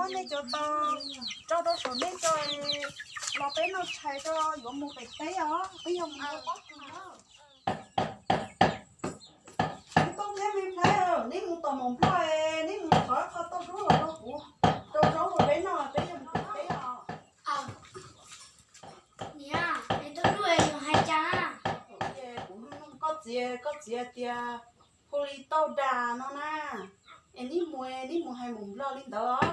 Nej cov tau rau rau saum nej tso, los peb noj tshais tso, yuav mus pem teb os, peb yuav mus ua pob kws na. Tub thiab me nplhaib, neb mus tom Mus Nplog, neb mus thov qho tauj dub los rau kuv, rau zaub rau peb noj, peb yuav mus pem teb os. Niam, es tub dub yog hais cas? Kuv nug koj txiv, koj txiv tias hu li tauj das no na, es neb mus, neb mus hais Mus Nplog li ntawd.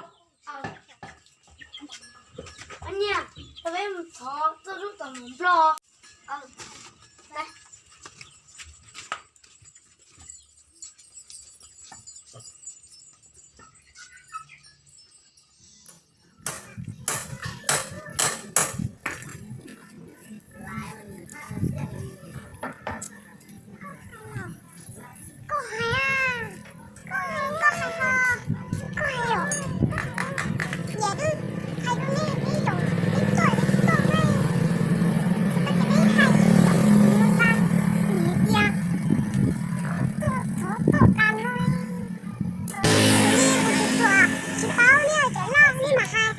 Niam, peb mus thov tauj dub tom Mus Nplog. Koj hais, koj hais, koj hais, koj hais yom. Niam twb hais rau neb, neb zaum neb tuaj neb tuaj ne, koj ces neb hais tsis tau, nws tas, nws tias tuaj thov tauj das no, neb kuv tsis tuag tsis paub neb cov loj neb mam hais.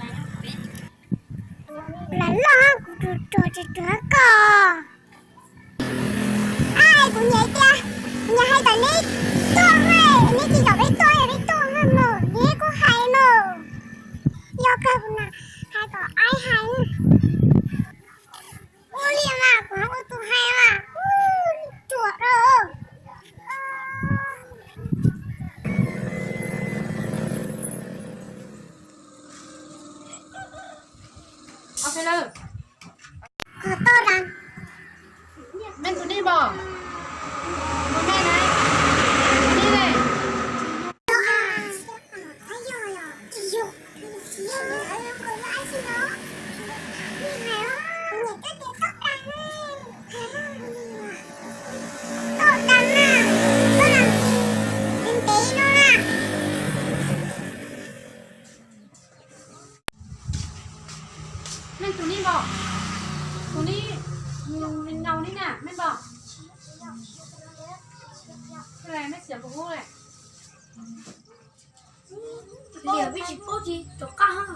Lam loj kuv tus ruam tsis ruam koj. Ai, kuv nyiam tias, kuv nyiam hais tias neb tuaj hais, neb tsis zaum peb tuaj, yog peb tuaj hais mus, neb kuj hais mus. Yog kawg kuv na, hais kom aib hais. Ua li mas kuv ua tus hais mas, ruam rau. Koj tau dag. Mej tus nej npog? Tus nej na? Tus nej ne? Tau dag na, koj dag ntev no na. Mej tus nej npog? Tus nej, tus nej na, mej npog? Mej xiam kuv hub le. Liam peb tsis paub tsis rov qab hab.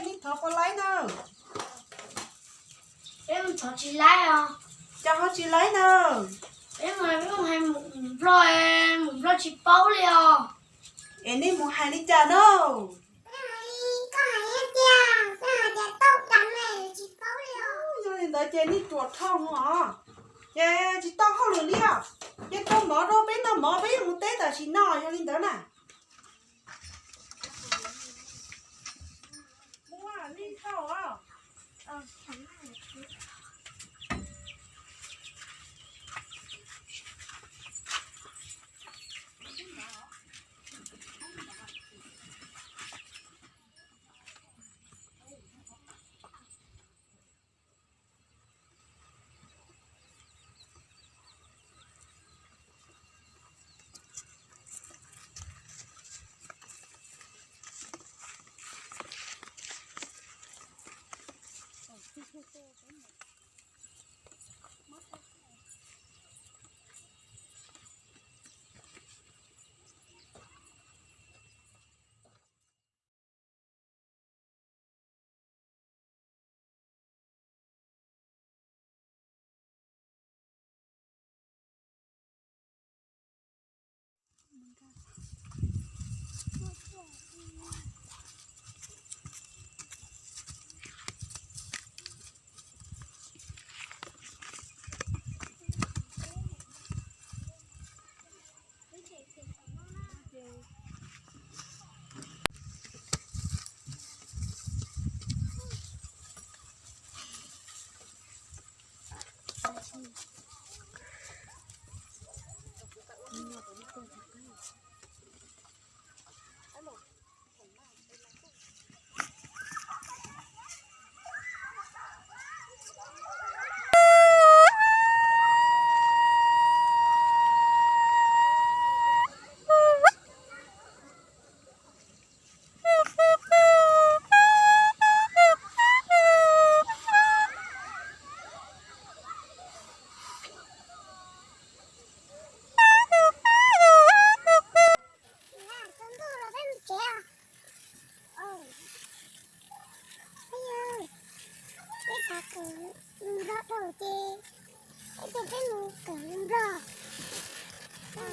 Neb thov puas laib na? Peb mus thov tsis laib os. Cas ho tsis laib na? Peb mus, peb mus hais Mus Nplog, Mus Nplog tsis paub li os. Es neb mus hais li cas na? Koj hais tias, koj hais tias tauj das ne, tsis paub li os. Yog li ntawd ces nej ruam dhau os. Ces tsis tau hauj lwm li os. Ces rau mov rau peb noj mov, peb yuav mus teb tam sim no, yog li ntawd na.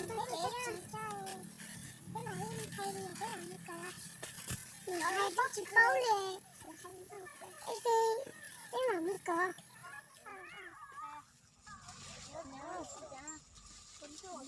Peb tsis paub li. Peb mam mus kov. Hnub no peb nyob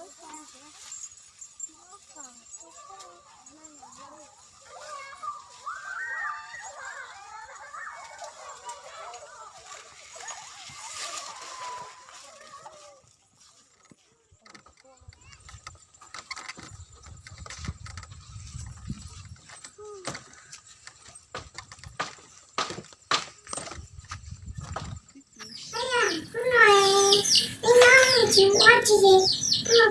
tsis ua tsi ces,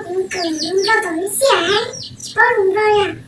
kuv kawm hluas nraug tom lub sij hawm tsis paub hluas nraug li.